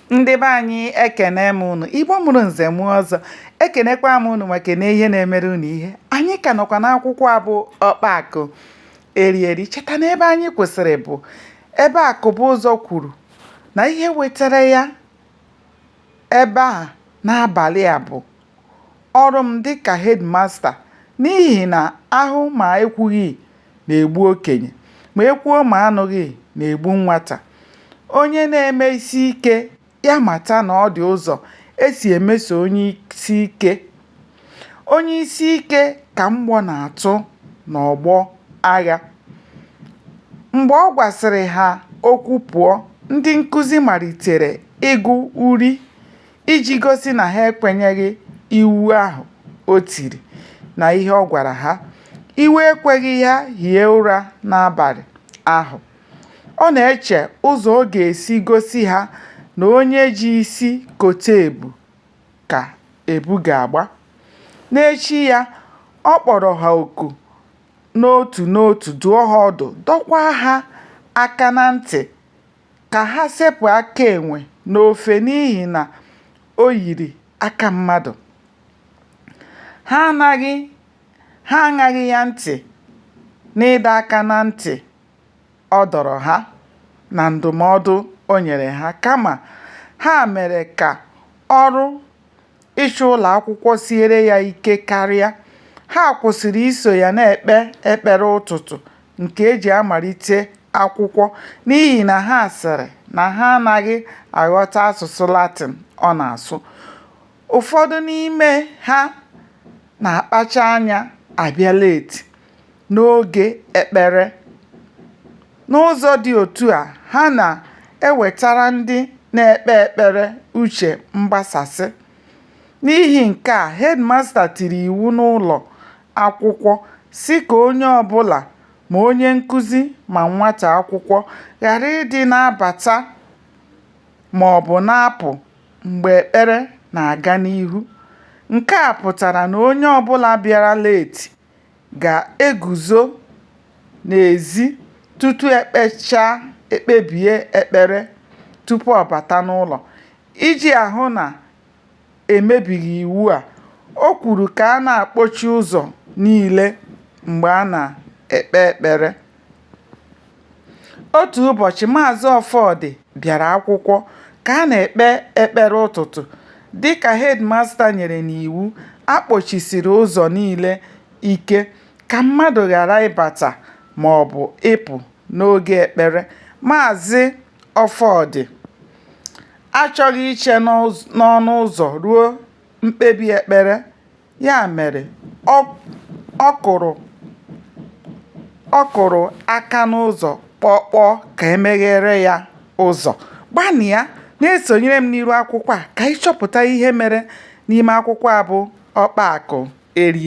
Ndị be anyị, ekene m unu. Igbo mụrụ nze mụọ ọzọ, ekenekwa m unu ma kene ihe na-emere unu ihe. Anyị ka nọkwa n'akwụkwọ a bụ Ọkpa Akụ Eri Eri. Cheta na ebe anyị kwụsịrị bụ ebe Akụbụzọ kwuru na ihe wetara ya ebe a n'abalị a bụ ọrụ m dịka hedmasta, n'ihi na ahụ ma ekwughị na-egbu okenye, ma ekwuo ma anụghị na-egbu nwata. Onye na-eme isiike ya mata na ọ dị ụzọ e si emeso onye isiike. Onye isiike ka mgbọ na-atụ n'ọgbọ agha. Mgbe ọ gwasịrị ha okwu pụọ, ndị nkụzi malitere ịgụ uri iji gosi na ha ekwenyeghị iwu ahụ o tiri na ihe ọ gwara ha. Iwe ekweghị ya hie ụra n'abalị ahụ. Ọ na-eche ụzọ ọ ga-esi gosi ha na onye ji isi kote ebu ka ebu ga-agba. N'echi ya, ọ kpọrọ ha oku n'otu n'otu dụọ ha ọdụ, dọkwaa ha aka na ntị ka ha sepụ aka enwe n'ofe n'ihi na o yiri aka mmadụ. Ha aṅaghị ya ntị n'ịdọ aka na ntị ọ dọrọ ha na ndụmọdụ o nyere ha, kama ha mere ka ọrụ ịchị ụlọakwụkwọ siere ya ike karịa. Ha kwụsịrị iso ya na-ekpe ekpere ụtụtụ nke e ji amalite akwụkwọ n'ihi na ha sịrị na ha anaghị aghọta asụsụ Latịn ọ na-asụ. Ụfọdụ n'ime ha na-akpacha anya abịa leeti n'oge ekpere. N'ụzọ dị otu a, ha na-ewetara ndị na-ekpe ekpere uche mgbasasị. N'ihi nke a, hedmasta tiri iwu n'ụlọ akwụkwọ sị ka onye ọbụla, ma onye nkụzi ma nwata akwụkwọ, ghara ịdị na-abata maọbụ na-apụ mgbe ekpere na-aga n'ihu. Nke a pụtara na onye ọbụla bịara leeti ga-eguzo n'ezi tutu e kpebie ekpere tupu ọ bata n'ụlọ. Iji hụ na e mebighị iwu a, o kwuru ka a na-akpọchi ụzọ niile mgbe a na-ekpe ekpere. Otu ụbọchị, Maazị Ọfọdị bịara akwụkwọ ka a na-ekpe ekpere ụtụtụ. Dịka hedmasta nyere n'iwu, a kpọchisiri ụzọ niile ike ka mmadụ ghara ịbata maọbụ ịpụ n'oge ekpere. Maazị Ọfọdị achọghị iche n'ọnụ ụzọ ruo mkpebi ekpere, ya mere ọ kụrụ aka n'ụzọ kpọọ kpọọ ka e megheere ya ụzọ. Gbanịa na-esonyere m n'iru akwụkwọ a ka ị chọpụta ihe mere n'ime akwụkwọ a bụ Ọkpa Akụ Eri.